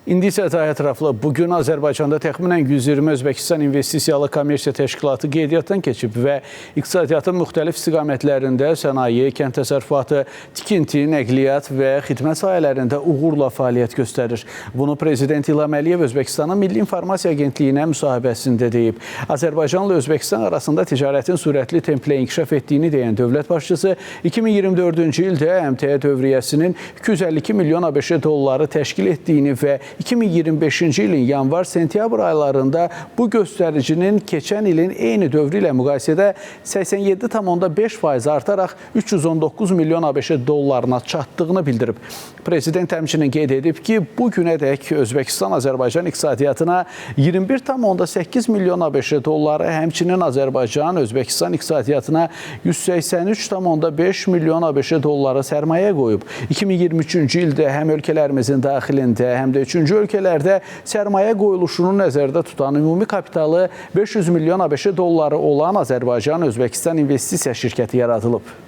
İndi isə daha ətraflı. Bugün Azərbaycanda təxminən 120 Özbəkistan İnvestisiyalı Kommersiya Təşkilatı qeydiyyatdan keçib və iqtisadiyyatın müxtəlif istiqamətlərində sənaye, kənd təsərrüfatı, tikinti, nəqliyyat və xidmət sahələrində uğurla fəaliyyət göstərir. Bunu Prezident İlham Əliyev Özbəkistanın Milli İnformasiya Agentliyinə müsahibəsində deyib. Azərbaycanla Özbəkistan arasında ticarətin sürətli templə inkişaf etdiyini deyən dövlət başçısı 2024-cü ildə ƏMTƏ dövriyyəsinin 252 milyon ABŞ dolları təşkil etdiyini və 2025-ci ilin yanvar-sentyabr aylarında bu göstəricinin keçən ilin eyni dövrü ilə müqayisədə 87,5% artaraq 319 milyon ABŞ dollarına çatdığını bildirib. Prezident həmçinin qeyd edib ki, bu günədək Özbəkistan Azərbaycan iqtisadiyyatına 21,8 milyon ABŞ dolları, həmçinin Azərbaycan Özbəkistan iqtisadiyyatına 183,5 milyon ABŞ dolları sərmayə qoyub. 2023-cü ildə həm ölkələrimizin daxilində, həm də üçüncü ölkələrdə sərmayə qoyuluşunu nəzərdə tutan ümumi kapitalı 500 milyon ABŞ dolları olan Azərbaycan Özbəkistan İnvestisiya Şirkəti yaradılıb.